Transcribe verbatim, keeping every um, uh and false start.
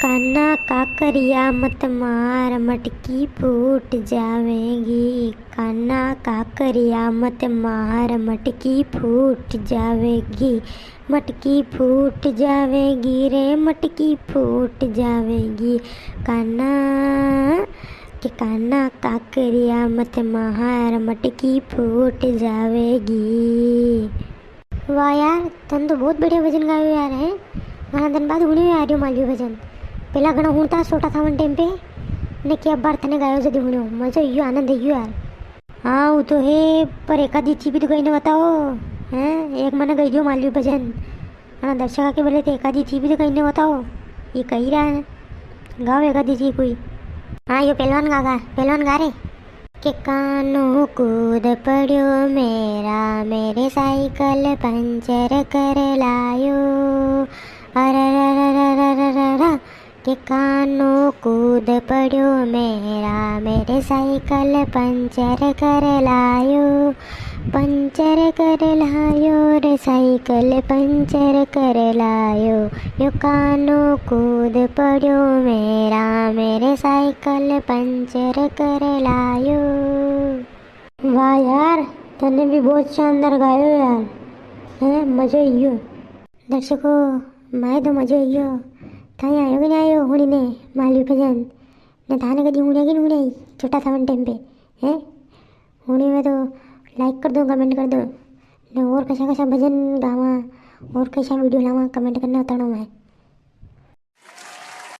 काना काकरिया मत मार, मटकी फूट जावेगी। काना काकरिया मत मार, मटकी फूट जावेगी। मटकी फूट जावेगी रे, मटकी फूट जावेगी। काना, के काना काकरिया मत मार, मटकी फूट जावेगी। वाह यार, तन तो बहुत बढ़िया भजन गायो यार, है। घणा दिन बाद हुण्यो यार यो मालवी भजन। पेला घणा हुणता छोटा था वन टाइम पे, ने के अबार थने गायो जदी हुण्यो, मजो यो आनंद है यो यार। हाँ, वो तो है, पर एकादी थी भी तो गाई ने बताओ, हैं? एक मने गाई दियो मालवी भजन। हाँ, दर्शका के बोले तो एकादी थी भी तो गाई ने बताओ, ये कही रहा है, गाओ एकादी थी कोई। हाँ, यो पहलवान गा, गा, पहलवान गा रे। के कानो कूद पड़्यो मेरा, मेरे साइकिल पंचर कर लायो। अरे रा रा रा रा रा रा, के कानो कूद पड़्यो मेरा, मेरे साइकिल पंचर कर लायो। पंचर कर लायो रे, साइकिल पंचर कर लायो। यो कानो कूद पड़्यो मेरा, मेरे साइकिल पंचर कर लायो। वाह यार, तने भी बहुत शानदार गायो यार, है मजो आयो। दर्शकों, माए तो मजो आयो। थाने आयो कि नी आयो हुणी ने मालवी भजन? ने थाने कदी हुण्या कि नी हुण्या छोटा था वन टाइम पे, हैं? हुणी में तो लाइक कर दो, कमेंट कर दो। ने और कशा कशा भजन गावा, और कशा वीडियो लावा, कमेंट करने बताणो माए।